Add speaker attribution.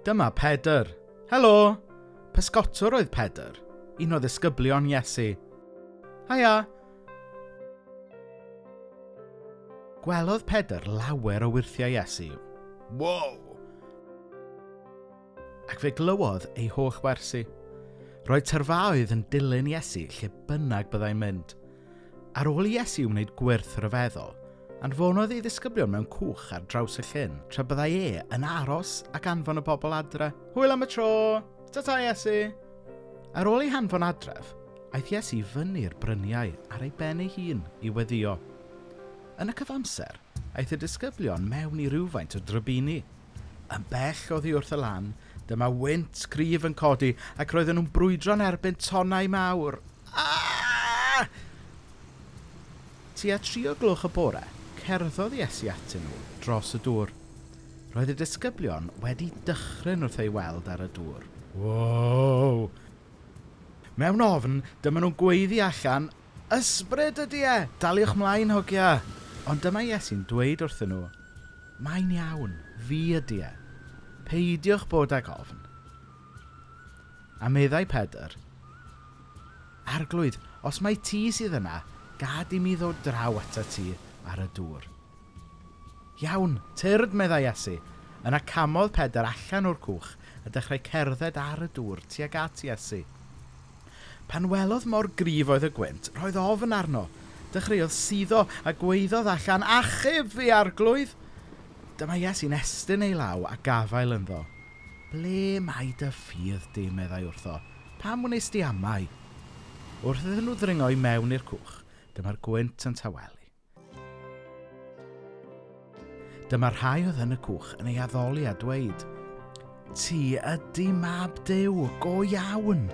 Speaker 1: Dyma Pedr. Helo! Pysgotwr oedd Pedr, un o ddisgyblion Iesu. Haia! Gwelodd Pedr lawer o wyrthiau Iesu. Wow! Ac fe glywodd ei holl wersi. Roedd tyrfaoedd yn dilyn Iesu lle bynnag byddai'n mynd. Ar ôl i Iesu wneud gwyrth rhyfeddol, anfonodd ei ddisgyblion mewn cwch ar draws y llyn, tra byddai e yn aros ac anfon y bobl adre. Hwyl am y tro! Ta-ta, Iesu! Ar ôl ei hanfon adref, aeth Iesu fyny'r bryniau ar ei ben ei hun i weddïo. Yn y cyfamser, aeth y disgyblion mewn i rywfaint o drybini. Yn bell oddi wrth y lan, dyma wynt cryf yn codi ac roedden nhw'n brwydro'n erbyn tonnau mawr. Aaah! Tua tri o gloch y bore, cerddodd Iesu atyn nhw dros y dŵr. Roedd y disgyblion wedi dychryn wrth ei weld ar y dŵr. Wow! Mewn ofn, dyma nhw'n gweiddi allan, Ysbryd ydy e! Daliwch mlaen, hogia! Ond dyma Iesu'n dweud wrthyn nhw, Mae'n iawn, fi ydy e. Peidiwch bod ag ofn. A meddai Pedr, Arglwydd, os mai ti sydd yna, gad i mi ddod draw atat ti ar y dŵr. Iawn, tyrd, meddai Iesu. Yna camodd Pedr allan o'r cwch a dechrau cerdded ar y dŵr tuag at Iesu. Pan welodd mor gryf oedd y gwynt, roedd ofn arno. Dechreuodd suddo a gwaeddodd allan, Achub fi, Arglwydd! Dyma Iesu'n estyn ei law a gafael ynddo. Ble mae dy ffydd di? meddai wrtho. Pam wnes di amau? Wrth iddyn nhw ddringo i mewn i'r cwch, dyma'r gwynt yn tawelu. Dyma'r rhai oedd yn y cwch yn ei addoli a dweud, Ti ydy mab Duw, go iawn!